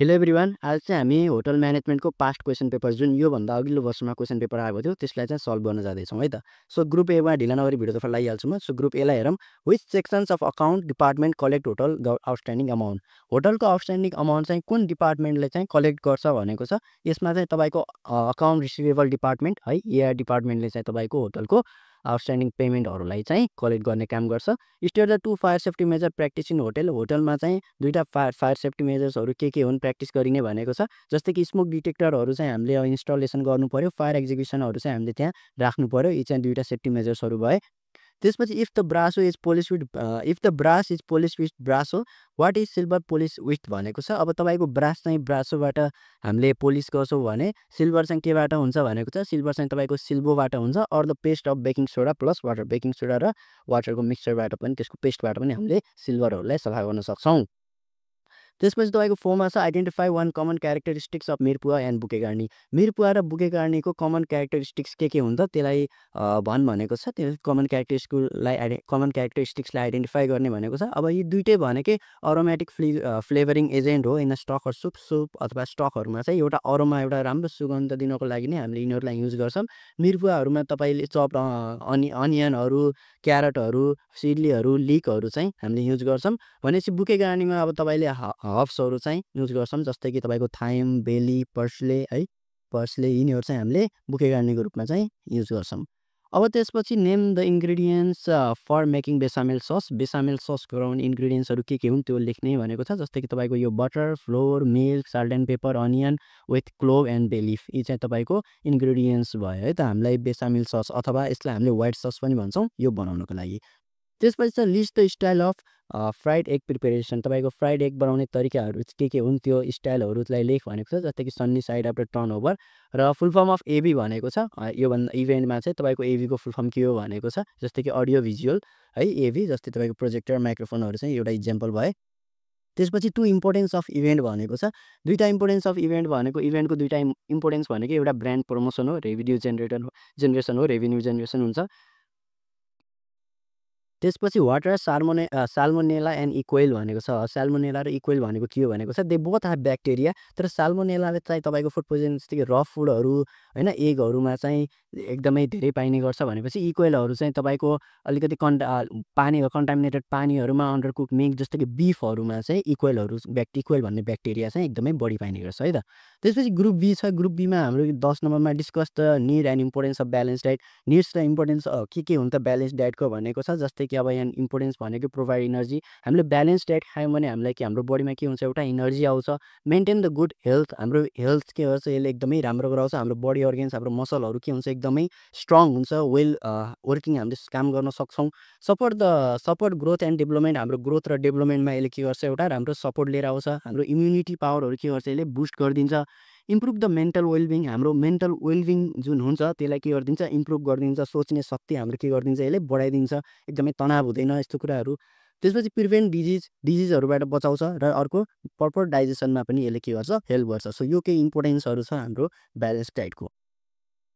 Hello everyone, आज चाहिँ हामी होटल म्यानेजमेन्टको पास्ट क्वेसन पेपर जुन योभन्दा अघिल्लो वर्षमा क्वेसन पेपर आएको थियो त्यसलाई चाहिँ सल्भ गर्न जाँदैछौँ है त। सो ग्रुप एमा ढिला नगरी भिडियोतर्फ लागिहाल्छु म। सो ग्रुप एलाई हेरौँ। Which sections of account department collect hotel outstanding amount. होटलको आउटस्ट्यान्डिङ अमाउन्ट चाहिँ कुन डिपार्टमेन्टले चाहिँ कलेक्ट गर्छ भनेको छ। यसमा चाहिँ तपाईँको अकाउन्ट रिसिभेबल डिपार्टमेन्ट है, एआर डिपार्टमेन्टले चाहिँ तपाईँको होटलको आउटस्ट्यान्डिङ पेमेन्टहरूलाई चाहिँ कलेक्ट गर्ने काम गर्छ। State the two fire safety measure practice in hotel. होटलमा चाहिँ दुईवटा फायर सेफ्टी मेजर्सहरू के हुन् प्र्याक्टिस गरिने भनेको छ। जस्तै कि स्मोक डिटेक्टरहरू चाहिँ हामीले इन्स्टलेसन गर्नु पऱ्यो, फायर एक्जिक्युसनहरू चाहिँ हामीले त्यहाँ राख्नु पऱ्यो। यी चाहिँ दुईवटा सेफ्टी मेजर्सहरू भए। त्यसपछि if the Brasso is polish with if the brass is polish with Brasso what is silver polish with भनेको छ। अब तपाईँको ब्रास चाहिँ ब्रासोबाट हामीले पोलिस गर्छौँ भने सिल्भर चाहिँ केबाट हुन्छ भनेको छ। सिल्भर चाहिँ तपाईँको सिल्भोबाट हुन्छ, or the paste of baking soda plus water. Baking soda र वाटरको मिक्सचरबाट पनि, त्यसको पेस्टबाट पनि हामीले सिल्भरहरूलाई सफा गर्न सक्छौँ। त्यसपछि तपाईँको फोरमा छ identify one common characteristics of mirepoix and bouquet garni. Mirepoix र बुकेगार्नीको कमन क्यारेक्टरिस्टिक्स के हुन्छ त्यसलाई भन् भनेको छ। त्यो कमन क्यारेक्टरिस्टिक्सलाई आइडेन्टिफाई गर्ने भनेको छ। अब यी दुइटै भनेकै अरोमेटिक फ्लेभरिङ एजेन्ट हो। इन स्टक सुप अथवा स्टकहरूमा चाहिँ एउटा अरोमा, एउटा राम्रो सुगन्ध दिनको लागि नै हामीले यिनीहरूलाई युज गर्छौँ। मिरपुवाहरूमा तपाईँले चप अनियनहरू, क्यारटहरू, सिडलीहरू, लिकहरू चाहिँ हामीले युज गर्छौँ। भनेपछि बुकेगार्नीमा अब तपाईँले हर्ब्सहरू चाहिँ युज गर्छौँ। जस्तै कि तपाईँको थाइम, बेली, पर्सले यिनीहरू चाहिँ हामीले बुकेगार्नीको रूपमा चाहिँ युज गर्छौँ। अब त्यसपछि name the ingredients for making bechamel sauce. Bechamel sauce गराउने इन्ग्रिडियन्ट्सहरू के हुन् त्यो लेख्ने भनेको छ। जस्तै कि तपाईँको यो butter, flour, milk, salt and pepper, onion with clove and bay leaf, यी चाहिँ तपाईँको इन्ग्रिडियन्ट्स भयो है त हामीलाई बेसामेल सस, अथवा यसलाई हामीले व्हाइट सस पनि भन्छौँ यो बनाउनको लागि। त्यसपछि चाहिँ list the style of fried egg preparation. तपाईँको फ्राइड एग बनाउने तरिकाहरू के हुन् त्यो स्टाइलहरूलाई लेख भनेको छ। जस्तै कि Sunny side after turn over. र फुल फर्म अफ एभी भनेको छ। योभन्दा इभेन्टमा चाहिँ तपाईँको एभीको फुल फर्म के हो भनेको छ। जस्तै कि अडियो भिजुअल है, एभी। जस्तै तपाईँको प्रोजेक्टर, माइक्रोफोनहरू चाहिँ एउटा इक्जाम्पल भए। त्यसपछि टु इम्पोर्टेन्स अफ इभेन्ट भनेको छ। दुईवटा इम्पोर्टेन्स अफ इभेन्ट भनेको इभेन्टको दुईवटा इम्पोर्टेन्स भनेको एउटा ब्रान्ड प्रमोसन हो, जेनेरेसन हो, रेभेन्यू जेनेरेसन हुन्छ। त्यसपछि what are salmonella and equal भनेको छ। साल्मोनेला र इक्वेल भनेको के हो भनेको छ। They both have bacteria. तर साल्मोनेलाले चाहिँ तपाईँको फुड पोइजन जस्तै कि र फुडहरू होइन, एगहरूमा चाहिँ एकदमै धेरै पाइने गर्छ। भनेपछि इक्वेलहरू चाहिँ तपाईँको अलिकति पानी कन्टामिनेटेड पानीहरूमा, अन्डर कुक मिट जस्तै कि बिफहरूमा चाहिँ इक्वेल भन्ने ब्याक्टेरिया चाहिँ एकदमै बढी पाइने गर्छ है त। त्यसपछि ग्रुप बी छ। ग्रुप बीमा हाम्रो 10 नम्बरमा discuss the need and importance of balance diet. Needs र इम्पोर्टेन्स के हुन्छ ब्यालेन्स डाइटको भनेको छ। जस्तै कि अब यहाँ इम्पोर्टेन्स भनेको प्रोभाइड इनर्जी। हामीले ब्यालेन्स डाइट खायौँ भने हामीलाई के हाम्रो बडीमा के हुन्छ, एउटा इनर्जी आउँछ। Maintain the good health. हाम्रो हेल्थ के गर्छ, यसले एकदमै राम्रो गराउँछ। हाम्रो बडी अर्गेन्स, हाम्रो मसलहरू के हुन्छ, एकदमै स्ट्रङ हुन्छ, वेल वर्किङ, हामीले काम गर्न सक्छौँ। Support growth and development. हाम्रो ग्रोथ र डेभलपमेन्टमा यसले के गर्छ, एउटा राम्रो सपोर्ट लिएर आउँछ। हाम्रो इम्युनिटी पावरहरू के गर्छ, यसले बुस्ट गरिदिन्छ। Improve the mental well-being. हाम्रो मेन्टल वेलबिङ जुन हुन्छ त्यसलाई के गरिदिन्छ, इम्प्रुभ गरिदिन्छ। सोच्ने शक्ति हाम्रो के गरिदिन्छ, यसले बढाइदिन्छ। एकदमै तनाव हुँदैन यस्तो कुराहरू। त्यसपछि प्रिभेन्ट डिजिजहरूबाट बचाउँछ। र अर्को प्रपर डाइजेसनमा पनि यसले के गर्छ, हेल्प गर्छ। सो यो केही इम्पोर्टेन्सहरू छ हाम्रो ब्यालेन्स डाइटको।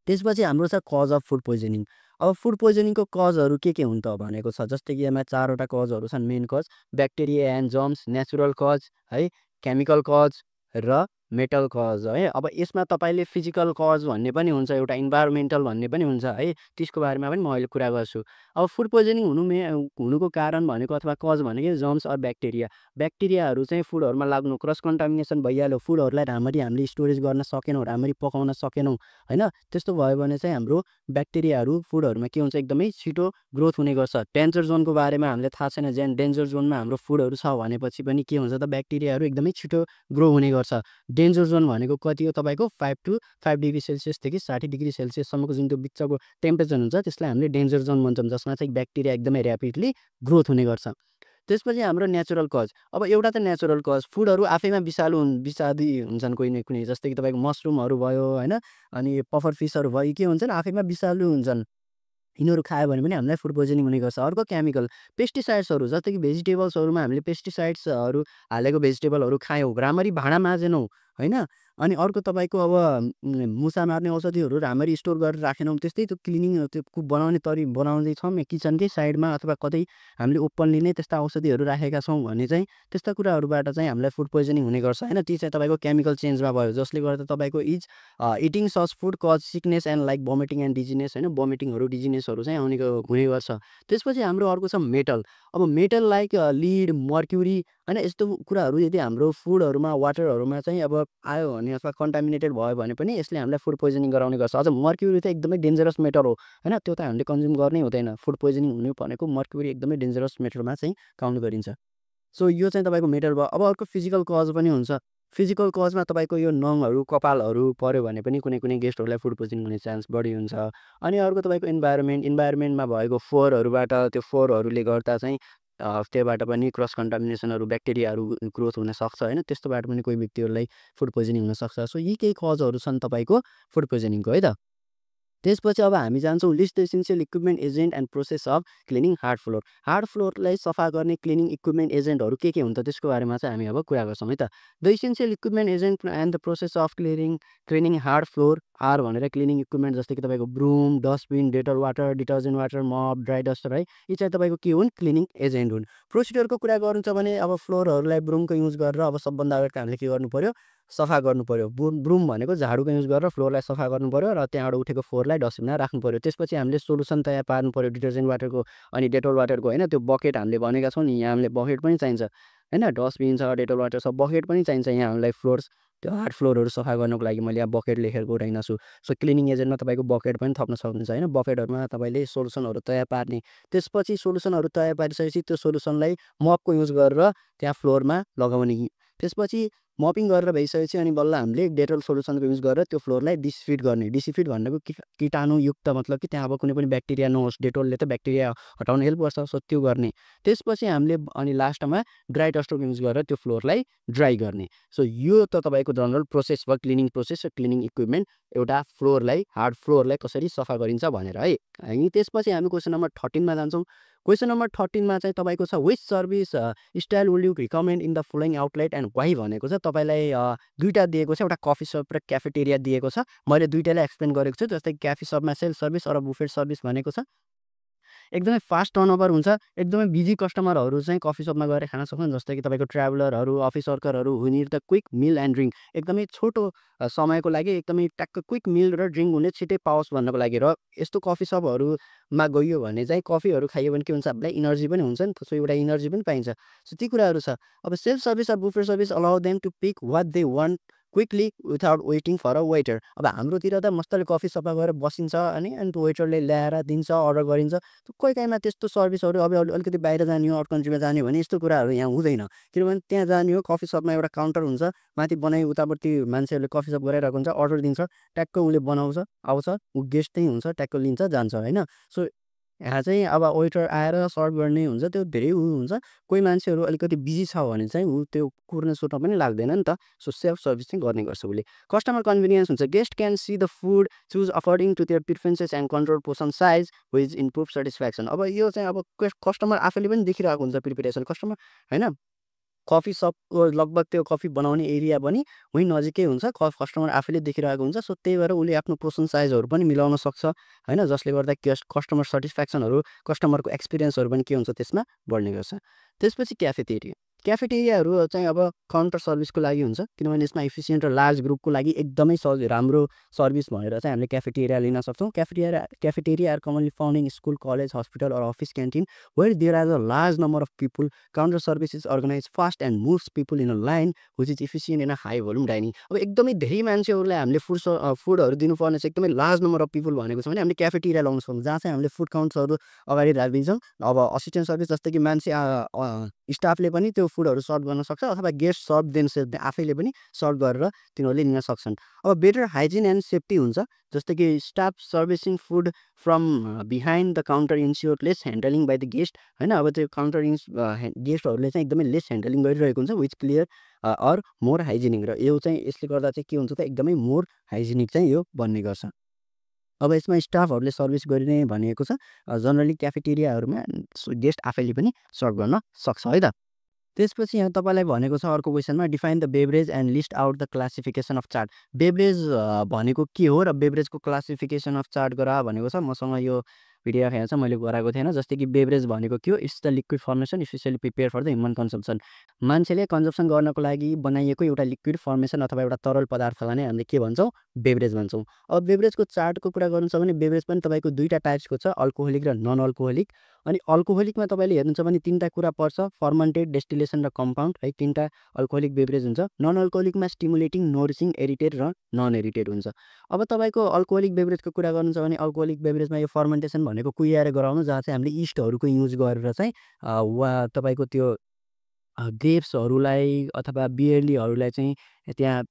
त्यसपछि हाम्रो छ कज अफ फुड पोइजनिङ। अब फुड पोइजनिङको कजहरू के हुन् त भनेको छ। जस्तै कि यसमा 4वटा कजहरू छन् main cause. Bacteria and germs, natural cause है, केमिकल कज र मेटल कज है। अब यसमा तपाईँले फिजिकल कज भन्ने पनि हुन्छ, एउटा इन्भाइरोमेन्टल भन्ने पनि हुन्छ है। त्यसको बारेमा पनि म अहिले कुरा गर्छु। अब फुड पोइजनिङ हुनुको कारण भनेको अथवा कज भनेको जर्म्स अर ब्याक्टेरिया। ब्याक्टेरियाहरू चाहिँ फुडहरूमा लाग्नु, क्रस कन्टामिनेसन भइहाल्यो, फुडहरूलाई राम्ररी हामीले स्टोरेज गर्न सकेनौँ, राम्ररी पकाउन सकेनौँ होइन। त्यस्तो भयो भने चाहिँ हाम्रो ब्याक्टेरियाहरू फुडहरूमा के हुन्छ, एकदमै छिटो ग्रोथ हुने गर्छ। डेन्जर जोनको बारेमा हामीले थाहा छैन। डेन्जर जोनमा हाम्रो फुडहरू छ भनेपछि पनि के हुन्छ त, ब्याक्टेरियाहरू एकदमै छिटो ग्रो हुने गर्छ। डेन्जर जोन भनेको कति हो तपाईँको, 5 to 5 डिग्री सेल्सियसदेखि 60 डिग्री सेल्सियससम्मको जुन त्यो बिचको टेम्परेचर हुन्छ त्यसलाई हामीले डेन्जर जोन भन्छौँ, जसमा चाहिँ ब्याक्टेरिया एकदमै ऱ्यापिडली ग्रोथ हुने गर्छ। त्यसपछि हाम्रो नेचुरल कज। अब एउटा त नेचुरल कज, फुडहरू आफैमा विषादी हुन्छन् कुनै न कुनै। जस्तै कि तपाईँको मसरुमहरू भयो होइन, अनि पफर फिसहरू भयो, के हुन्छन्, आफैमा विषालु हुन्छन्। यिनीहरू खायो भने पनि हामीलाई फुड पोइजनिङ हुने गर्छ। अर्को केमिकल, पेस्टिसाइड्सहरू। जस्तै कि भेजिटेबल्सहरूमा हामीले पेस्टिसाइड्सहरू हालेको भेजिटेबलहरू खायौँ, राम्ररी भाँडा माझेनौँ होइन? अनि अर्को तपाईँको अब मुसा मार्ने औषधिहरू राम्ररी स्टोर गरेर राखेनौँ, त्यस्तै त्यो क्लिनिङ त्यो बनाउने बनाउँदैछौँ किचनकै साइडमा अथवा कतै हामीले ओपनली नै त्यस्ता औषधिहरू राखेका छौँ भने चाहिँ त्यस्ता कुराहरूबाट चाहिँ हामीलाई फुड पोइजनिङ हुने गर्छ होइन? ती चाहिँ तपाईँको केमिकल चेन्जमा भयो, जसले गर्दा तपाईँको eating such food cause sickness and like vomiting and dizziness होइन? भमिटिङहरू, डिजिनेसहरू चाहिँ हुने गर्छ। त्यसपछि हाम्रो अर्को छ मेटल। अब मेटल लाइक लिड, मर्क्युरी होइन? यस्तो कुराहरू यदि हाम्रो फुडहरूमा, वाटरहरूमा चाहिँ अब आयो भने अथवा कन्टामिनेटेड भयो भने पनि यसले हामीलाई फुड पोइजनिङ गराउने गर्छ। अझ मर्क्युरी त एकदमै डेन्जरस मेटल हो होइन? त्यो त हामीले कन्ज्युम गर्नै हुँदैन। फुड पोइजनिङ हुनु भनेको मर्क्युरी एकदमै डेन्जरस मेटलमा चाहिँ काउन्ट गरिन्छ। सो यो चाहिँ तपाईँको मेटल भयो। अब अर्को फिजिकल कज पनि हुन्छ। फिजिकल कजमा तपाईँको यो नङहरू, कपालहरू पऱ्यो भने पनि कुनै कुनै गेस्टहरूलाई फुड पोइजनिङ हुने चान्स बढी हुन्छ। अनि अर्को तपाईँको इन्भाइरोमेन्टमा भएको फोहोरहरूबाट, त्यो फोहोरहरूले गर्दा चाहिँ त्योबाट पनि क्रस कन्टामिनेसनहरू, ब्याक्टेरियाहरू ग्रोथ हुनसक्छ होइन? त्यस्तोबाट पनि कोही व्यक्तिहरूलाई फुड पोइजनिङ हुनसक्छ। सो यी केही कजहरू छन् तपाईँको फुड पोइजनिङको है त। त्यसपछि अब हामी जान्छौँ list the essential equipment agent and process of cleaning hard floor. Hard फ्लोरलाई सफा गर्ने क्लिनिङ इक्विपमेन्ट एजेन्टहरू के हुन्छ त्यसको बारेमा चाहिँ हामी अब कुरा गर्छौँ है त। The essential equipment agent and the process of cleaning hard floor are भनेर क्लिनिङ इक्विपमेन्ट जस्तै कि तपाईँको broom, dustbin, Dettol water, detergent water, mop, dry duster है? यी चाहिँ तपाईँको के हुन्? क्लिनिङ एजेन्ट हुन्। प्रोसिडरको कुरा गर्नु छ भने अब फ्लोरहरूलाई ब्रुमको युज गरेर अब सबभन्दा अगाडि हामीले के गर्नु पऱ्यो? सफा गर्नु पऱ्यो। ब्रुम भनेको झाडुको युज गरेर फ्लोरलाई सफा गर्नु पऱ्यो र त्यहाँबाट उठेको फोहोरलाई डस्टबिनमा राख्नु पऱ्यो। त्यसपछि हामीले सोलुसन तयार पार्नु पऱ्यो डिटर्जेन्ट वाटरको अनि डेटोल वाटरको होइन? त्यो बकेट हामीले भनेका छौँ नि, यहाँ हामीले बकेट पनि चाहिन्छ होइन? डस्टबिन छ, डेटोल वाटर छ, बकेट पनि चाहिन्छ यहाँ हामीलाई त्यो हार्ड फ्लोरहरू सफा गर्नुको लागि मैले यहाँ बकेट लेखेको उठाइरहेको छु। सो क्लिनिङ एजेन्टमा तपाईँको बकेट पनि थप्न सक्नुहुन्छ होइन? बकेटहरूमा तपाईँले सोलुसनहरू तयार पार्ने। त्यसपछि सोलुसनहरू तयार पारिसकेपछि त्यो सोलुसनलाई मपको युज गरेर त्यहाँ फ्लोरमा लगाउने। त्यसपछि मपिङ गरेर भइसकेपछि अनि बल्ल हामीले डेटोल सोलुसनको युज गरेर त्यो फ्लोरलाई डिसइन्फेक्ट गर्ने। डिसइन्फेक्ट भनेको कीटाणुयुक्त मतलब कि त्यहाँ अब कुनै पनि ब्याक्टेरिया नहोस्। डेटोलले त ब्याक्टेरिया हटाउन हेल्प गर्छ। सो त्यो गर्ने। त्यसपछि हामीले अनि लास्टमा ड्राई डस्टरको युज गरेर त्यो फ्लोरलाई ड्राई गर्ने। सो यो त तपाईँको जनरल प्रोसेस भयो, क्लिनिङ प्रोसेस र क्लिनिङ इक्विपमेन्ट एउटा फ्लोरलाई, हार्ड फ्लोरलाई कसरी सफा गरिन्छ भनेर है। अनि त्यसपछि हामी क्वेसन नम्बर 13मा जान्छौँ। क्वेसन नम्बर 13मा चाहिँ तपाईँको छ which service style would you recommend in the following outlet and why भनेको छ। तपाईँलाई दुईवटा दिएको छ, एउटा कफी सप र क्याफेटेरिया दिएको छ। मैले दुईवटालाई एक्सप्लेन गरेको छु। जस्तै क्याफे सपमा सेल्फ सर्भिस र बुफेट सर्भिस भनेको छ। एकदमै फास्ट टर्नओभर हुन्छ। एकदमै बिजी कस्टमरहरू चाहिँ कफी सपमा गएर खान सक्छन्। जस्तै कि तपाईँको ट्राभलरहरू, अफिस वर्करहरू who need the quick meal and drink. एकदमै छोटो समयको लागि एकदमै ट्याक्क क्विक मिल र ड्रिङ्क हुने छिटै पाओस् भन्नको लागि। र यस्तो कफी सपहरूमा गइयो भने चाहिँ कफीहरू खाइयो भने के हुन्छ? हामीलाई इनर्जी पनि हुन्छ नि त। सो एउटा इनर्जी पनि पाइन्छ। सो ती कुराहरू छ। अब सेल्फ सर्भिस र buffet service allow them to pick what they want quickly without waiting for a waiter. अब हाम्रोतिर त मजाले कफी सपमा गएर बसिन्छ अनि त्यो वेटरले ल्याएर दिन्छ, अर्डर गरिन्छ। कोही काहीँमा त्यस्तो सर्भिसहरू अब अलिकति बाहिर जाने हो, आउट कन्ट्रीमा जाने हो भने यस्तो कुराहरू यहाँ हुँदैन। किनभने त्यहाँ जाने हो, कफी सपमा एउटा काउन्टर हुन्छ, माथि बनाइ उतापट्टि मान्छेहरूले कफी सप गराइरहेको हुन्छ, अर्डर दिन्छ, ट्याक्क उसले बनाउँछ, आउँछ, ऊ गेस्ट त्यहीँ हुन्छ, ट्याक्क लिन्छ, जान्छ होइन? सो यहाँ चाहिँ अब वेटर आएर सर्भ गर्ने हुन्छ, त्यो धेरै हुन्छ। कोही मान्छेहरू अलिकति बिजी छ भने चाहिँ ऊ त्यो कुर्न सुर्न पनि लाग्दैन नि त। सो सेल्फ सर्भिस चाहिँ गर्ने गर्छ उसले। कस्टमर कन्भिनियन्स हुन्छ। Guest can see the food, choose according to their preferences and control portion size which improve satisfaction. अब यो चाहिँ अब कस्टमर आफैले पनि देखिरहेको हुन्छ प्रिपेरेसन कस्टमर होइन? कफी सपको लगभग त्यो कफी बनाउने एरिया पनि वहीँ नजिकै हुन्छ। कस्टमर आफैले देखिरहेको हुन्छ। सो त्यही भएर उसले आफ्नो पोर्सन साइजहरू पनि मिलाउन सक्छ होइन? जसले गर्दा कस्टमर सेटिस्फ्याक्सनहरू, कस्टमरको एक्सपिरियन्सहरू पनि के हुन्छ त्यसमा बढ्ने गर्छ। त्यसपछि क्याफेटेरिया। क्याफेटेरियाहरू चाहिँ अब काउन्टर सर्भिसको लागि हुन्छ। किनभने यसमा इफिसियन्ट र लार्ज ग्रुपको लागि एकदमै राम्रो सर्भिस भनेर चाहिँ हामीले क्याफेटेरिया लिन सक्छौँ। Cafeteria are commonly found in school, college, hospital or office canteen where there are a large number of people. Counter service is organise fast and moves people in a line which is efficient in a high volume dining. अब एकदमै धेरै मान्छेहरूलाई हामीले फुडहरू दिनुपर्ने छ, एकदमै large number of people भनेको छ भने हामीले क्याफेटेरिया लाउन सक्छौँ, जहाँ चाहिँ हामीले फुड काउन्टर्सहरू अगाडि राखिदिन्छौँ। अब असिस्टेन्ट सर्भिस जस्तै कि मान्छे स्टाफले पनि त्यो फुडहरू सर्भ गर्न सक्छ अथवा गेस्ट सर्भ देमसेल्फ आफैले पनि सर्भ गरेर तिनीहरूले लिन सक्छन्। अब बेटर हाइजिन एन्ड सेफ्टी हुन्छ। जस्तै कि staff servicing food from behind the counter ensure lace handling by the guest होइन? अब त्यो काउन्टर गेस्टहरूले चाहिँ एकदमै लेस ह्यान्डलिङ गरिरहेको हुन्छ which clear or more hygienic. र यो चाहिँ यसले गर्दा चाहिँ के हुन्छ त एकदमै मोर हाइजिनिक चाहिँ यो बन्ने गर्छ। अब यसमा स्टाफहरूले सर्भिस गरिने भनेको छ जनरली क्याफेटेरियाहरूमा गेस्ट आफैले पनि सर्भ गर्न सक्छ है त। त्यसपछि यहाँ तपाईँलाई भनेको छ अर्को क्वेसनमा define the beverage and list out the classification of chart. Beverage भनेको के हो र बेभरेजको क्लासिफिकेसन अफ चार्ट गरा भनेको छ। मसँग यो पिडिएफ यहाँ छ, मैले गराएको थिएन। जस्तै कि बेभरेज भनेको के हो? It's the liquid formation specially prepare for the human consumption. मान्छेले कन्जम्सन गर्नको लागि बनाइएको एउटा लिक्विड फर्मेसन अथवा एउटा तरल पदार्थलाई नै हामीले के भन्छौँ? बेभरेज भन्छौँ। अब बेभरेजको चार्टको कुरा गर्नु छ भने बेभरेज पनि तपाईँको दुईवटा टाइप्सको छ, अल्कोहोलिक र नन अल्कोहोलिक। अनि अल्कोहोलिकमा तपाईँले हेर्नुहुन्छ भने तिनवटा कुरा पर्छ, फर्मेन्टेड, डेस्टिलेसन र कम्पाउन्ड है, तिनवटा अल्कोहोलिक बेभरेज हुन्छ। नन अल्कोहोलिकमा स्टिमुलेटिङ, नोरिसिङ, एरिटेड र नन एरिटेड हुन्छ। अब तपाईँको अल्कोहोलिक बेभरेजको कुरा गर्नु छ भने अल्कोहोलिक बेभरेजमा यो फर्मेन्टेसन भनेको कुहिएर गराउनु, जहाँ चाहिँ हामीले इस्टहरूको युज गरेर चाहिँ वा तपाईँको त्यो ग्रेप्सहरूलाई अथवा बियरलीहरूलाई चाहिँ त्यहाँ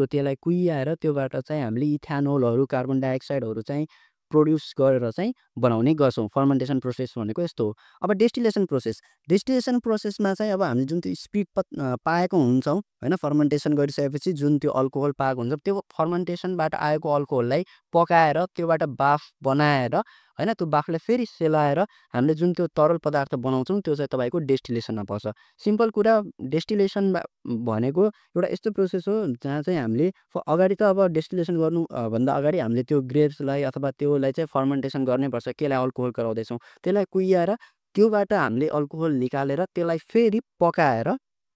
त्यसलाई कुहिएर त्योबाट चाहिँ हामीले इथानोलहरू, कार्बन डाइअक्साइडहरू चाहिँ प्रोड्युस गरेर चाहिँ बनाउने गर्छौँ। फर्मेन्टेसन प्रोसेस भनेको यस्तो हो। अब डेस्टिलेसन प्रोसेस, डेस्टिलेसन प्रोसेसमा चाहिँ अब हामीले जुन त्यो स्पिड पाएको हुन्छौँ होइन, फर्मेन्टेसन गरिसकेपछि जुन त्यो अल्कोहल पाएको हुन्छ त्यो फर्मेन्टेसनबाट आएको अल्कोहललाई पकाएर त्योबाट बाफ बनाएर होइन, त्यो बाफलाई फेरि सेलाएर हामीले जुन त्यो तरल पदार्थ बनाउँछौँ त्यो चाहिँ तपाईँको डेस्टिलेसनमा पर्छ। सिम्पल कुरा, डेस्टिलेसन भनेको एउटा यस्तो प्रोसेस हो जहाँ चाहिँ हामीले अगाडि त अब डेस्टिलेसन गर्नु भन्दा अगाडि हामीले त्यो ग्रेप्सलाई अथवा त्योलाई चाहिँ फर्मेन्टेसन गर्नैपर्छ। केलाई अल्कोहल गराउँदैछौँ, त्यसलाई कुहिएर त्योबाट हामीले अल्कोहल निकालेर त्यसलाई फेरि पकाएर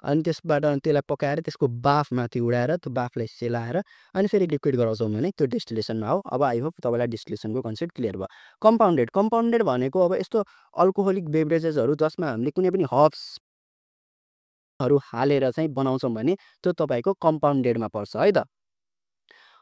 अनि त्यसबाट त्यसलाई पकाएर त्यसको बाफ माथि उडाएर त्यो बाफलाई सेलाएर अनि फेरि लिक्विड गराउँछौँ भने त्यो डेस्टिलेसनमा हो। अब आई होप तपाईँलाई डेस्टिलेसनको कन्सेप्ट क्लियर भयो। कम्पाउन्डेड, कम्पाउन्डेड भनेको अब यस्तो अल्कोहोलिक बेभरेजेसहरू जसमा हामीले कुनै पनि हर्ब्सहरू हालेर चाहिँ बनाउँछौँ भने त्यो तपाईँको कम्पाउन्डेडमा पर्छ है त।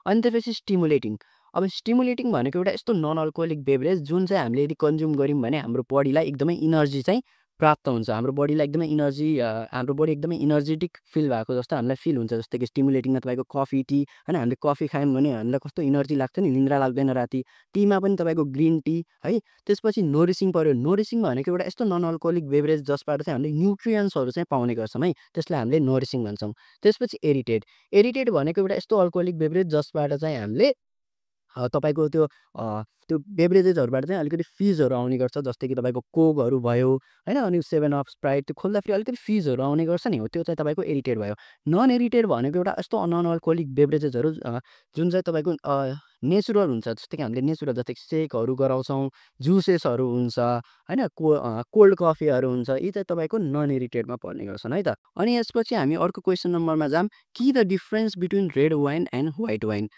अनि त्यसपछि स्टिमुलेटिङ। अब स्टिमुलेटिङ भनेको एउटा यस्तो नन अल्कोहोलिक बेभरेज जुन चाहिँ हामीले यदि कन्ज्युम गऱ्यौँ भने हाम्रो बडीलाई एकदमै इनर्जी चाहिँ प्राप्त हुन्छ। हाम्रो बडीलाई एकदमै इनर्जी हाम्रो बडी एकदमै इनर्जेटिक फिल भएको जस्तो हामीलाई फिल हुन्छ। जस्तै कि स्टिमुलेटिङमा तपाईँको कफी, टी होइन, हामीले कफी खायौँ भने हामीलाई कस्तो इनर्जी लाग्छ नि, निन्द्रा लाग्दैन राति। टीमा पनि तपाईँको ग्रिन टी है। त्यसपछि नोरिसिङ पऱ्यो। नोरिसिङ भनेको एउटा यस्तो नन अल्कोहोलिक बेभरेज जसबाट चाहिँ हामीले न्युट्रियन्ट्सहरू चाहिँ पाउने गर्छौँ है, त्यसलाई हामीले नोरिसिङ भन्छौँ। त्यसपछि एरिटेड, एरिटेड भनेको एउटा यस्तो अल्कोहोलिक बेभरेज जसबाट चाहिँ हामीले तपाईँको त्यो बेभरेजेसहरूबाट चाहिँ अलिकति फिजहरू आउने गर्छ। जस्तै कि तपाईँको कोकहरू भयो होइन, अनि 7 अप, स्प्राइट, त्यो खोल्दाखेरि अलिकति फिजहरू आउने गर्छ नि, हो त्यो चाहिँ तपाईँको एरिटेड भयो। नन एरिटेड भनेको एउटा यस्तो नन अल्कोहोलिक बेभरेजेसहरू जुन चाहिँ तपाईँको नेचुरल हुन्छ। जस्तै कि हामीले नेचुरल जस्तै कि सेकहरू गराउँछौँ, जुसेसहरू हुन्छ होइन, कोल्ड कफीहरू हुन्छ, यी चाहिँ तपाईँको नन एरिटेडमा पर्ने गर्छन् है त। अनि यसपछि हामी अर्को क्वेसन नम्बरमा जाऊँ कि the difference between red wine and white wine.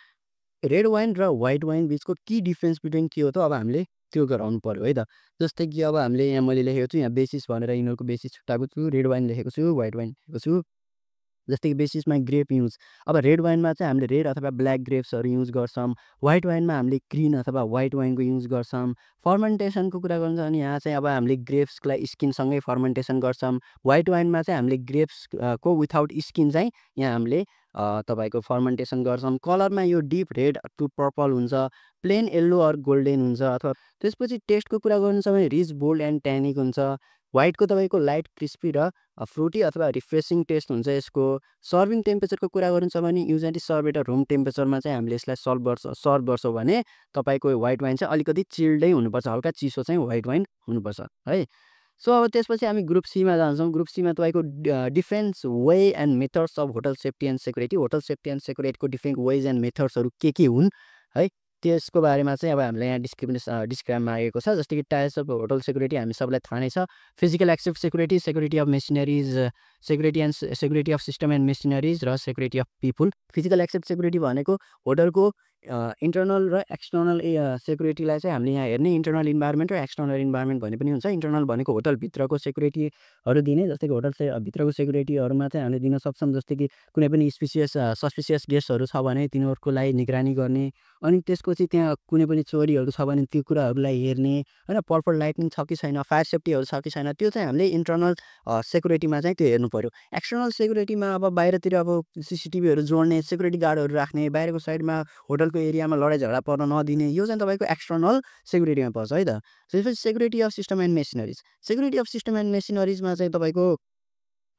Red wine र व्हाइट वाइन बिचको की डिफ्रेन्स बिट्विन के हो त अब हामीले त्यो गराउनु पर्यो है त। जस्तै कि अब हामीले यहाँ मैले लेखेको छु, यहाँ बेसिस भनेर यिनीहरूको बेसिस छुट्याएको छु, रेड वाइन लेखेको छु, व्हाइट वाइन लेखेको छु। जस्तै कि बेसिसमा ग्रेप युज, अब रेड वाइनमा चाहिँ हामीले रेड अथवा ब्ल्याक ग्रेप्सहरू युज गर्छौँ। व्हाइट वाइनमा हामीले ग्रिन अथवा व्हाइट वाइनको युज गर्छौँ। फर्मेन्टेसनको कुरा गर्नु छ भने यहाँ चाहिँ अब हामीले ग्रेप्सलाई स्किनसँगै फर्मेन्टेसन गर्छौँ। व्हाइट वाइनमा चाहिँ हामीले ग्रेप्स को विथआउट स्किन चाहिँ यहाँ हामीले तपाईँको फर्मेन्टेसन गर्छौँ। कलरमा यो डिप रेड टु पर्पल हुन्छ, प्लेन येल्लो अर गोल्डन हुन्छ। अथवा त्यसपछि टेस्टको कुरा गर्नु छ भने रिच, बोल्ड एन्ड ट्यानिक हुन्छ। व्हाइटको तपाईँको लाइट, क्रिस्पी र फ्रुटी अथवा रिफ्रेसिङ टेस्ट हुन्छ यसको। सर्भिङ टेम्परेचरको कुरा गर्नु छ भने युजली सर्भ एट रुम टेम्परेचरमा चाहिँ हामीले यसलाई सर्भ गर्छौँ भने तपाईँको व्हाइट वाइन चाहिँ अलिकति चिल्डै हुनुपर्छ, हल्का चिसो चाहिँ व्हाइट वाइन हुनुपर्छ है। सो अब त्यसपछि हामी ग्रुप सीमा जान्छौँ। ग्रुप सीमा तपाईँको defence way and methods of hotel safety and security. Hotel safety and सेक्युरिटीको डिफ्रेन्ट वेज एन्ड मेथड्सहरू के हुन् है, त्यसको बारेमा चाहिँ अब हामीलाई यहाँ डिस्क्राइबमा आएको छ। जस्तै कि टाइप्स अफ होटल सेक्युरिटी हामी सबलाई थाहा नै छ। Physical access security, security of machineries, security of system and machineries र security of people. Physical access security भनेको होटलको इन्टर्नल र एक्सटर्नल सेक्युरिटीलाई चाहिँ हामीले यहाँ हेर्ने। इन्टर्नल इन्भाइरोमेन्ट र एक्सटर्नल इन्भाइरोमेन्ट भने पनि हुन्छ। इन्टर्नल भनेको होटलभित्रको सेक्युरिटीहरू दिने, जस्तै कि होटल भित्रको सेक्युरिटीहरूमा चाहिँ हामीले दिन सक्छौँ। जस्तै कि कुनै पनि सस्पिसियस गेस्टहरू छ भने तिनीहरूको लागि निगरानी गर्ने, अनि त्यसपछि त्यहाँ कुनै पनि चोरीहरू छ भने त्यो कुराहरूलाई हेर्ने होइन, प्रपर लाइटिङ छ कि छैन, फायर सेफ्टीहरू छ कि छैन, त्यो चाहिँ हामीले इन्टर्नल सेक्युरिटीमा चाहिँ त्यो हेर्नु पऱ्यो। एक्सटर्नल सेक्युरिटीमा अब बाहिरतिर अब सिसिटिभीहरू जोड्ने, सेक्युरिटी गार्डहरू राख्ने, बाहिरको साइडमा होटलको एरियामा लडाइँ झगडा पर्न नदिने, यो चाहिँ तपाईँको एक्सटर्नल सेक्युरिटीमा पर्छ है त। त्यसपछि security of system and machineries. Security of system and मेसिनरिजमा चाहिँ तपाईँको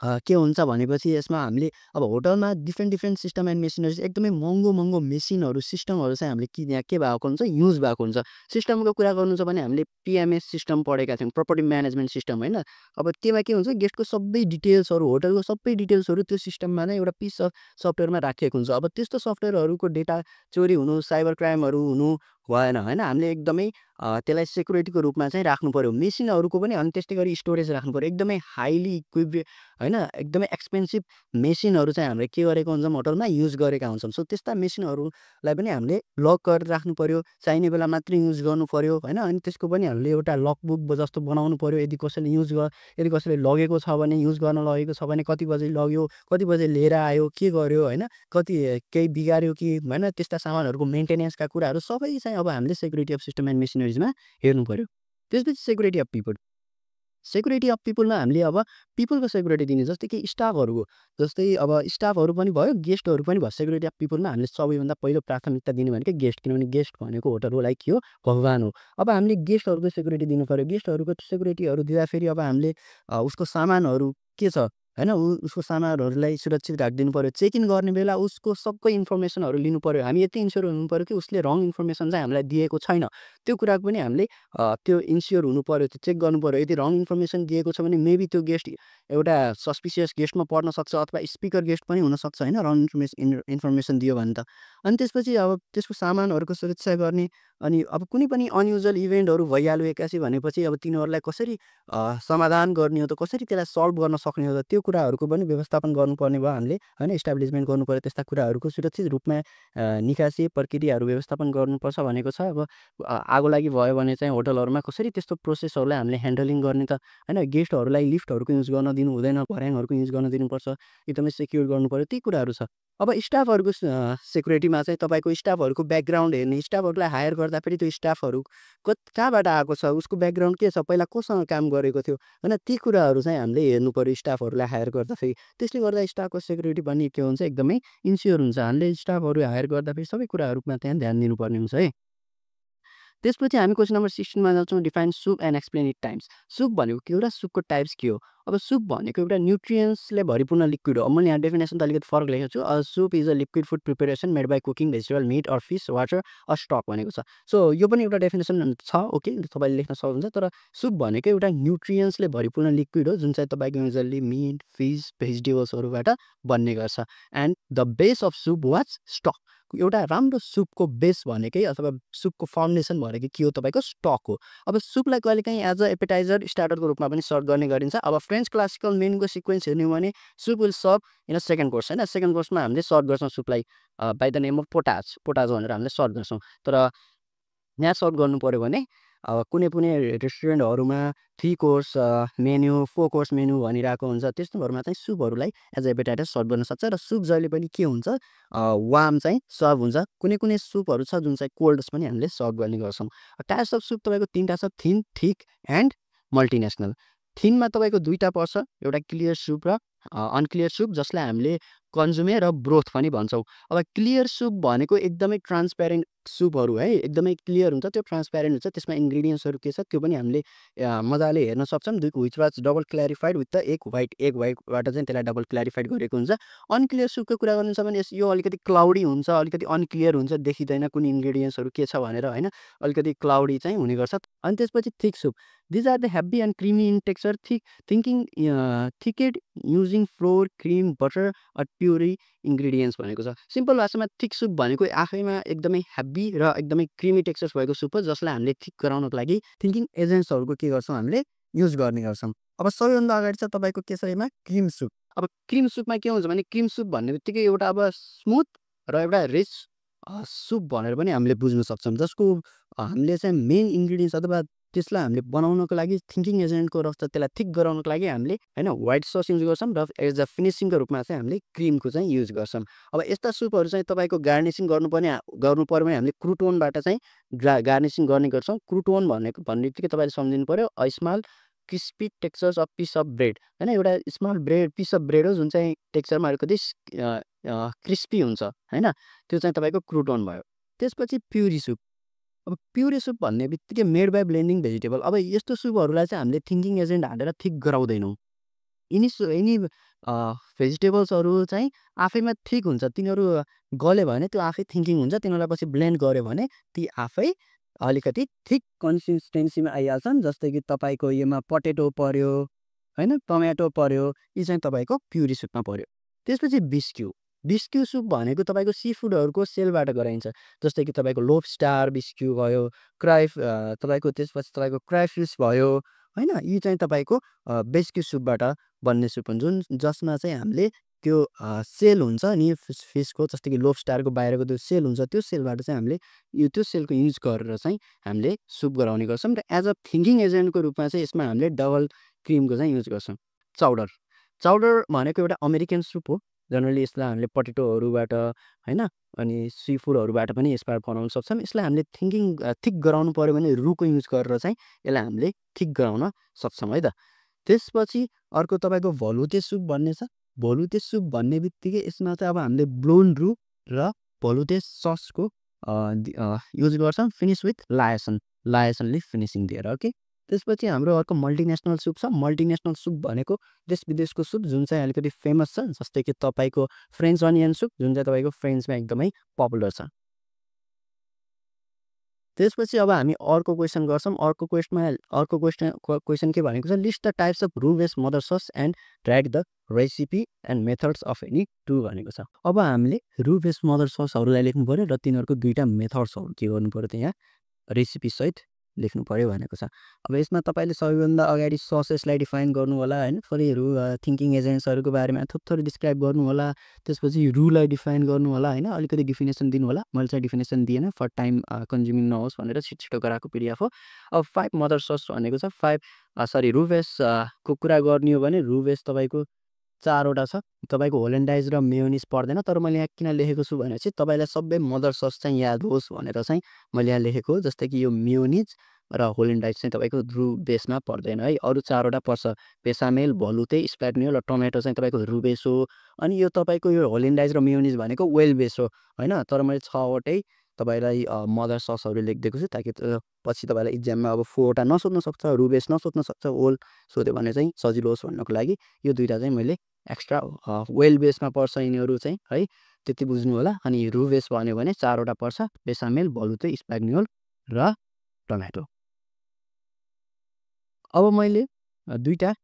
के हुन्छ भनेपछि यसमा हामीले अब होटलमा डिफ्रेन्ट सिस्टम एन्ड मेसिनरी एकदमै महँगो मेसिनहरू, सिस्टमहरू चाहिँ हामीले यहाँ के भएको हुन्छ, युज भएको हुन्छ। सिस्टमको कुरा गर्नु छ भने हामीले पिएमएस सिस्टम पढेका थियौँ, प्रोपर्टी म्यानेजमेन्ट सिस्टम होइन? अब त्यसमा के हुन्छ, गेस्टको सबै डिटेल्सहरू, होटलको सबै डिटेल्सहरू त्यो सिस्टममा नै एउटा पिस अफ सफ्टवेयरमा राखिएको हुन्छ। अब त्यस्तो सफ्टवेयरहरूको डेटा चोरी हुनु, साइबर क्राइमहरू हुनु भएन होइन? हामीले एकदमै त्यसलाई सेक्युरिटीको रूपमा चाहिँ राख्नुपर्यो। मेसिनहरूको पनि अनि त्यस्तै गरी स्टोरेज राख्नुपर्यो। एकदमै हाइली इक्विप्ड होइन, एकदमै एक्सपेन्सिभ मेसिनहरू चाहिँ हामीले के गरेको हुन्छौँ, होटलमा युज गरेका हुन्छौँ। सो त्यस्ता मेसिनहरूलाई पनि हामीले लक गरेर राख्नुपर्यो, चाहिने बेला मात्रै युज गर्नुपर्यो होइन? अनि त्यसको पनि हामीले एउटा लकबुक जस्तो बनाउनु पर्यो। यदि कसैले लगेको छ भने, युज गर्न लगेको छ भने कति बजे लग्यो, कति बजे लिएर आयो, के गर्यो होइन? कति केही बिगार्यो कि होइन? त्यस्ता सामानहरूको मेन्टेनेन्सका कुराहरू सबै चाहिँ अब हामीले सेक्युरिटी अफ सिस्टम एन्ड मेसिनरिजमा हेर्नुपर्यो। त्यसपछि security of people. Security of पिपलमा हामीले अब पिपलको सेक्युरिटी दिने, जस्तै कि स्टाफहरूको, जस्तै अब स्टाफहरू पनि भयो, गेस्टहरू पनि भयो। सेक्युरिटी अफ पिपलमा हामीले सबैभन्दा पहिलो प्राथमिकता दिने भनेको गेस्ट, किनभने गेस्ट भनेको होटलको लागि के हो, भगवान हो। अब हामीले गेस्टहरूको सेक्युरिटी दिनुपर्यो। गेस्टहरूको सेक्युरिटीहरू दिँदाखेरि अब हामीले उसको सामानहरू के छ होइन, उसको सामानहरूलाई सुरक्षित राखिदिनु पर्यो। चेक इन गर्ने बेला उसको सबै इन्फर्मेसनहरू लिनु पर्यो। हामी यति इन्स्योर हुनुपर्यो कि उसले रङ इन्फर्मेसन चाहिँ हामीलाई दिएको छैन। त्यो कुराको पनि हामीले त्यो इन्स्योर हुनुपर्यो, त्यो चेक गर्नुपर्यो। यदि रङ इन्फर्मेसन दिएको छ भने मेबी त्यो गेस्ट एउटा सस्पिसियस गेस्टमा पर्न सक्छ, अथवा स्पिकर गेस्ट पनि हुनसक्छ होइन, रङ इन्फर्मेसन दियो भने त। अनि त्यसपछि अब त्यसको सामानहरूको सुरक्षा गर्ने, अनि अब कुनै पनि अनयुजुअल इभेन्टहरू भइहाल्यो एक्कासी भनेपछि अब तिनीहरूलाई कसरी समाधान गर्ने हो त, कसरी त्यसलाई सल्भ गर्न सक्ने हो त, त्यो कुराहरूको पनि व्यवस्थापन गर्नुपर्ने भयो हामीले होइन? इस्टाब्लिसमेन्ट गर्नुपर्यो। त्यस्ता कुराहरूको सुरक्षित रूपमा निकासी प्रक्रियाहरू व्यवस्थापन गर्नुपर्छ भनेको छ। अब आगो लागि भयो भने चाहिँ होटलहरूमा कसरी त्यस्तो प्रोसेसहरूलाई हामीले ह्यान्डलिङ गर्ने त होइन? गेस्टहरूलाई लिफ्टहरूको युज गर्न दिनु हुँदैन, भर्याङहरूको युज गर्न दिनुपर्छ, एकदमै सेक्युर गर्नुपर्यो, ती कुराहरू छ। अब स्टाफहरूको सेक्युरिटीमा चाहिँ तपाईँको स्टाफहरूको ब्याकग्राउन्ड हेर्ने, स्टाफहरूलाई हायर गर्दाखेरि त्यो स्टाफहरू कहाँबाट आएको छ, उसको ब्याकग्राउन्ड के छ, पहिला कोसँग काम गरेको थियो होइन? ती कुराहरू चाहिँ हामीले हेर्नुपर्यो स्टाफहरूलाई हायर गर्दाखेरि। त्यसले गर्दा स्टाफको सेक्युरिटी पनि के हुन्छ, एकदमै इन्स्योर हुन्छ। हामीले स्टाफहरू हायर गर्दाखेरि सबै कुराहरूमा त्यहाँ ध्यान दिनुपर्ने हुन्छ है। त्यसपछि हामी क्वेसन नम्बर 16 मा जान्छौँ, define soup and explain it times. Soup भनेको के हो र सुपको टाइप्स के हो? अब सुप भनेको एउटा न्युट्रियन्ट्सले भरिपूर्ण लिक्विड हो। अब मैले यहाँ डेफिनेसन त अलिकति फरक लेखेको छु। Soup is a liquid food preparation made by cooking vegetable, meat or fish, water or stock भनेको छ। सो यो पनि एउटा डेफिनेसन छ, ओके, तपाईँले लेख्न सक्नुहुन्छ। तर सुप भनेको एउटा न्युट्रियन्ट्सले भरिपूर्ण लिक्विड हो, जुन चाहिँ तपाईँको युजल्ली मिट, फिस, भेजिटेबल्सहरूबाट बन्ने गर्छ। And the base of soup was stock. एउटा राम्रो सुपको बेस भनेकै अथवा सुपको फाउन्डेसन भनेको के हो, तपाईँको स्टक हो। अब सुपलाई कहिलेकाहीँ एज अ एपेटाइजर, स्टार्टरको रूपमा पनि सर्भ गर्ने गरिन्छ। अब फ्रेन्च क्लासिकल मेनुको सिक्वेन्स हेर्ने हो भने soup will serve in a second course होइन? सेकेन्ड कोर्समा हामीले सर्भ गर्छौँ सुपलाई by the name of potage भनेर हामीले सर्भ गर्छौँ। तर यहाँ सर्भ गर्नु पऱ्यो भने कुनै रेस्टुरेन्टहरूमा 3 कोर्स मेन्यू, 4 कोर्स मेन्यू भनिरहेको हुन्छ। त्यस्तोहरूमा चाहिँ सुपहरूलाई एज अ एपेटाइजर सर्भ गर्न सक्छ। र सुप जहिले पनि के हुन्छ, वार्म चाहिँ सर्भ हुन्छ। कुनै सुपहरू छ जुन चाहिँ कोल्ड्स पनि हामीले सर्भ गर्ने गर्छौँ। टाइप्स अफ सुप तपाईँको 3टा छ, थिन, थिक एन्ड मल्टिनेसनल। थिनमा तपाईँको 2टा पर्छ, एउटा क्लियर सुप र अनक्लियर सुप, जसलाई हामीले कन्जुमे र ब्रोथ पनि भन्छौँ। अब क्लियर सुप भनेको एकदमै ट्रान्सप्यारेन्ट सुपहरू है, एकदमै क्लियर हुन्छ, त्यो ट्रान्सप्यारेन्ट हुन्छ। त्यसमा इन्ग्रिडियन्ट्सहरू के छ त्यो पनि हामीले मजाले हेर्न सक्छौँ। Which was double clarified with the egg वाइटबाट चाहिँ त्यसलाई डबल क्ल्यारिफाइड गरेको हुन्छ। अनक्लियर सुपको कुरा गर्नु छ भने यो अलिकति क्लाउडी हुन्छ, अलिकति अनक्लियर हुन्छ, देखिँदैन कुन इन्ग्रिडियन्ट्सहरू के छ भनेर होइन? अलिकति क्लाउडी चाहिँ हुने गर्छ। अनि त्यसपछि thick soup, these are the heavy and creamy in texture, thickened using flour, cream, butter or puree ingredients भनेको छ। सिम्पल भाषामा थिक सुप भनेको आफैमा एकदमै हेभी र एकदमै क्रिमी टेक्सचर्स भएको सुप हो, जसलाई हामीले थिक गराउनको लागि थिङ्किङ एजेन्ट्सहरूको के गर्छौँ, हामीले युज गर्ने गर्छौँ। अब सबैभन्दा अगाडि छ तपाईँको के छ यसमा, क्रिम सुप। अब क्रिम सुपमा के हुन्छ भने, क्रिम सुप भन्ने बित्तिकै एउटा अब स्मुथ र एउटा रिच सुप भनेर पनि हामीले बुझ्न सक्छौँ, जसको हामीले चाहिँ मेन इन्ग्रिडियन्ट्स अथवा त्यसलाई हामीले बनाउनको लागि थिङ्किङ एजेन्टको रस छ, त्यसलाई थिक गराउनको लागि हामीले होइन व्हाइट सस युज गर्छौँ, र एज अ फिनिसिङको रूपमा चाहिँ हामीले क्रिमको चाहिँ युज गर्छौँ। अब यस्ता सुपहरू चाहिँ तपाईँको गार्निसिङ गर्नु पऱ्यो भने हामीले क्रुटोनबाट चाहिँ गार्निसिङ गर्ने गर्छौँ। क्रुटोन भन्ने बित्तिकै तपाईँले सम्झिनु पऱ्यो, small crispy textures of piece of bread होइन? एउटा स्मल पिस अफ ब्रेड हो, जुन चाहिँ टेक्सचरमा अलिकति क्रिस्पी हुन्छ होइन? त्यो चाहिँ तपाईँको क्रुटोन भयो। त्यसपछि प्युरी सुप। अब प्युरी सुप भन्ने बित्तिकै मेड बाई ब्लेन्डिङ भेजिटेबल। अब यस्तो सुपहरूलाई चाहिँ हामीले थिङ्किङ एजेन्ट हालेर थिक गराउँदैनौँ। यिनी भेजिटेबल्सहरू चाहिँ आफैमा ठिक हुन्छ। तिनीहरू गल्यो भने त्यो आफै थिङ्किङ हुन्छ। तिनीहरूलाई पछि ब्लेन्ड गर्यो भने ती आफै अलिकति ठिक कन्सिस्टेन्सीमा आइहाल्छन्। जस्तै कि तपाईँको योमा पटेटो पर्यो, होइन, टमेटो पर्यो, यी चाहिँ तपाईँको प्युरी सुपमा पर्यो। त्यसपछि बिस्क्यु। बिस्क्यु सुप भनेको तपाईँको सी फुडहरूको सेलबाट गराइन्छ। जस्तै कि तपाईँको लोबस्टार बिस्क्यु भयो, तपाईँको त्यसपछि तपाईँको क्राइफिस भयो, होइन, यी चाहिँ तपाईँको बिस्क्यु सुपबाट बन्ने सुप हुन्। जसमा चाहिँ हामीले त्यो सेल हुन्छ नि फिसको, जस्तै कि लोबस्टारको बाहिरको त्यो सेल हुन्छ, त्यो सेलबाट चाहिँ हामीले त्यो सेलको युज गरेर चाहिँ हामीले सुप गराउने गर्छौँ। र एज अ थिङ्किङ एजेन्टको रूपमा चाहिँ यसमा हामीले डबल क्रिमको चाहिँ युज गर्छौँ। चाउडर। चाउडर भनेको एउटा अमेरिकन सुप हो। जनरली यसलाई हामीले पटेटोहरूबाट, होइन, अनि सी फुडहरूबाट पनि यसबाट बनाउन सक्छौँ। यसलाई हामीले थिक गराउनु पऱ्यो भने रुको युज गरेर चाहिँ यसलाई हामीले ठिक गराउन सक्छौँ, है त। त्यसपछि अर्को तपाईँको भलुते सुप भन्ने छ। भलुते सुप भन्ने बित्तिकै यसमा चाहिँ अब हामीले ब्लोन रु र भलुते ससको युज गर्छौँ। फिनिस विथ लायसनले फिनिसिङ दिएर, ओके। त्यसपछि हाम्रो अर्को मल्टिनेसनल सुप छ। मल्टिनेसनल सुप भनेको देश विदेशको सुप जुन चाहिँ अलिकति फेमस छ। जस्तै कि तपाईँको फ्रेन्च अनियन सुप, जुन चाहिँ तपाईँको फ्रेन्चमा एकदमै पपुलर छ। त्यसपछि अब हामी अर्को क्वेसन गर्छौँ। अर्को क्वेसन के भनेको छ, लिस्ट द टाइप्स अफ रू based mother sauce and write the recipe and methods of any two भनेको छ। अब हामीले रू बेस्ड मदर ससहरूलाई लेख्नु पऱ्यो र तिनीहरूको दुईवटा मेथड्सहरू के गर्नु पऱ्यो, त्यहाँ रेसिपीसहित लेख्नु पऱ्यो भनेको छ। अब यसमा तपाईँले सबैभन्दा अगाडि ससेसलाई डिफाइन गर्नु होला, होइन, फरिहरू थिङ्किङ एजेन्ट्सहरूको बारेमा थोरै डिस्क्राइब गर्नु होला। त्यसपछि रुलाई डिफाइन गर्नु होला, होइन, अलिकति डिफिनेसन दिनु होला। मैले चाहिँ डिफिनेसन दिएन फर टाइम कन्ज्युमिङ नहोस् भनेर छिटो गराएको पिडिएफ हो। अब 5 मदर सस भनेको छ। रू बेसको कुरा गर्ने हो भने रू बेस तपाईँको 4वटा छ। तपाईँको होलेन्डाइज र मेयोनिज पर्दैन। तर मैले यहाँ किन लेखेको छु भने चाहिँ तपाईँलाई सबै मदर सस चाहिँ याद होस् भनेर चाहिँ मैले यहाँ लेखेको हो। जस्तै कि यो मेयोनिज र होलेन्डाइज चाहिँ तपाईँको रू बेसमा पर्दैन, है। अरू 4वटा पर्छ। बेसामेल, भलुते, स्प्याग्नियोल र टमेटो चाहिँ तपाईँको रू बेस हो। अनि यो तपाईँको यो होलेन्डाइज र मेयोनिज भनेको वेल बेस हो, होइन। तर मैले 6वटै तपाईँलाई मदर ससहरू लेखिदिएको छु, ताकि पछि तपाईँलाई इक्जाममा अब 4वटा नसोध्न सक्छ, रू बेस नसोध्न सक्छ, होल सोध्यो भने चाहिँ सजिलो होस् भन्नको लागि यो दुईवटा चाहिँ मैले एक्स्ट्रा वेल बेसमा पर्छ यिनीहरू चाहिँ, है, त्यति बुझ्नु होला। अनि रू बेस भन्यो भने 4वटा पर्छ। बेसामेल, भलुते, स्प्याग्नियोल र टमेटो। अब मैले दुईवटा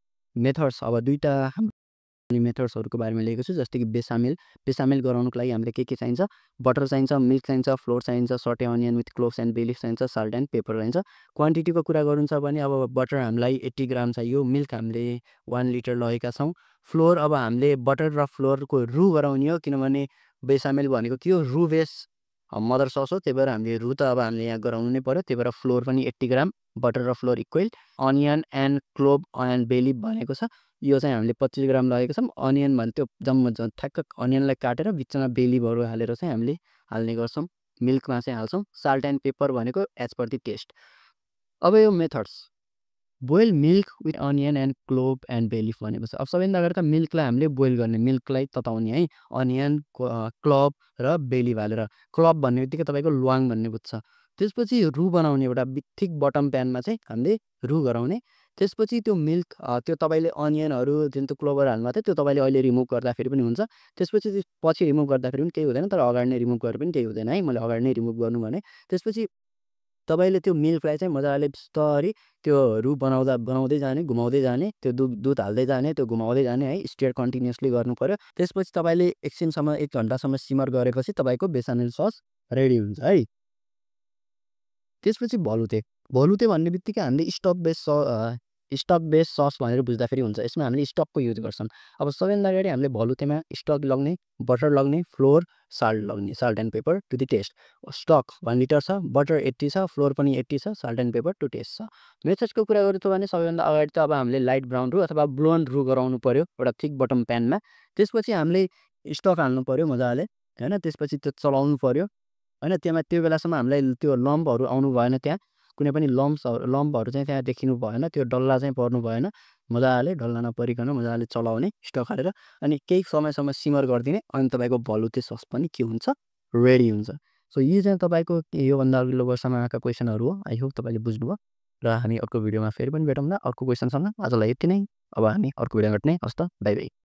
मेथड्सहरूको बारेमा लेखेको छु। जस्तै कि बेसामेल गराउनुको लागि हामीले के चाहिन्छ, बटर चाहिन्छ, मिल्क चाहिन्छ, फ्लोर चाहिन्छ, सटे onion with क्लोभ्स and bay leaf चाहिन्छ, साल्ट एन्ड पेपर चाहिन्छ। क्वान्टिटीको कुरा गर्नु छ भने अब बटर हामीलाई 80 ग्राम चाहियो, मिल्क हामीले 1 लिटर लगेका छौँ। फ्लोर अब हामीले बटर र फ्लोरको रू गराउने हो, किनभने बेसामेल भनेको के हो, रू बेस मदर सस हो। त्यही भएर हामीले रू त अब हामीले यहाँ गराउनु नै पऱ्यो। त्यही भएर फ्लोर पनि 80 ग्राम, बटर र flour equal. Onion and clove and bay leaf भनेको छ, यो चाहिँ हामीले 25 ग्राम लगेको छौँ। अनियन भने त्यो ठ्याक्क अनियनलाई काटेर बिचमा बे लिफहरू हालेर चाहिँ हामीले हाल्ने गर्छौँ। मिल्कमा चाहिँ हाल्छौँ। साल्ट एन्ड पेपर भनेको एज पर द टेस्ट। अब यो methods, boil milk with onion and clove and bay leaf भनेको छ। अब सबैभन्दा अगाडि त मिल्कलाई हामीले बोइल गर्ने, मिल्कलाई तताउने, है, अनियन, क्लोभ र बे लिफ हालेर। क्लोभ भन्ने बित्तिकै तपाईँको ल्वाङ भन्ने बुझ्छ। त्यसपछि रू बनाउने, एउटा थिक बटम प्यानमा चाहिँ हामीले रू गराउने। त्यसपछि त्यो मिल्क, त्यो तपाईँले अनियनहरू जुन त्यो क्लोभर हाल्नु भएको थियो त्यो तपाईँले अहिले रिमुभ गर्दाखेरि पनि हुन्छ। त्यसपछि पछि रिमुभ गर्दाखेरि पनि केही हुँदैन, तर अगाडि नै रिमुभ गरेर पनि केही हुँदैन, है। मैले अगाडि नै रिमुभ गर्नु भने त्यसपछि तपाईँले त्यो मिल्कलाई चाहिँ मजाले बिस्तारै त्यो रू बनाउँदै जाने, घुमाउँदै जाने, त्यो दुध हाल्दै जाने, त्यो घुमाउँदै जाने, है, स्टियर कन्टिन्युसली गर्नु पऱ्यो। त्यसपछि तपाईँले एकछिनसम्म 1 घन्टासम्म सिमर गरेपछि तपाईँको बेसामेल सस रेडी हुन्छ, है। त्यसपछि भलुते भन्ने बित्तिकै हामीले स्टक बेस सस भनेर बुझ्दाखेरि हुन्छ। यसमा हामीले स्टकको युज गर्छौँ। अब सबैभन्दा अगाडि हामीले भलुतेमा स्टक लग्ने, बटर लग्ने, flour, salt and pepper to the taste. Stock 1 litre छ, बटर 80 छ, फ्लोर पनि 80 छ, salt and pepper to taste छ। मेथड्सको कुरा गर्नु भने सबैभन्दा अगाडि त अब हामीले लाइट ब्राउन रू अथवा ब्लोन रू गराउनु पऱ्यो एउटा थिक बटम प्यानमा। त्यसपछि हामीले स्टक हाल्नु पऱ्यो मजाले, होइन। त्यसपछि त्यो चलाउनु पऱ्यो, होइन। त्यो बेलासम्म हामीलाई त्यो लम्पहरू आउनु भएन, त्यहाँ कुनै पनि लम्पहरू चाहिँ त्यहाँ देखिनु भएन, त्यो डल्ला चाहिँ पर्नु भएन। मजाले डल्ला नपरिकन मजाले चलाउने स्टक हालेर, अनि केही समयसम्म सिमर गरिदिने। अनि तपाईँको भलुते सस पनि के हुन्छ, रेडी हुन्छ। सो यी चाहिँ तपाईँको योभन्दा अघिल्लो वर्षमा आएका क्वेसनहरू हो। आई होप तपाईँले बुझ्नुभयो। र हामी अर्को भिडियोमा फेरि पनि भेटौँला अर्को क्वेसनसँग। आजलाई यति नै। अब हामी अर्को भिडियोमा भेट्ने। हस् त, बाई बाई।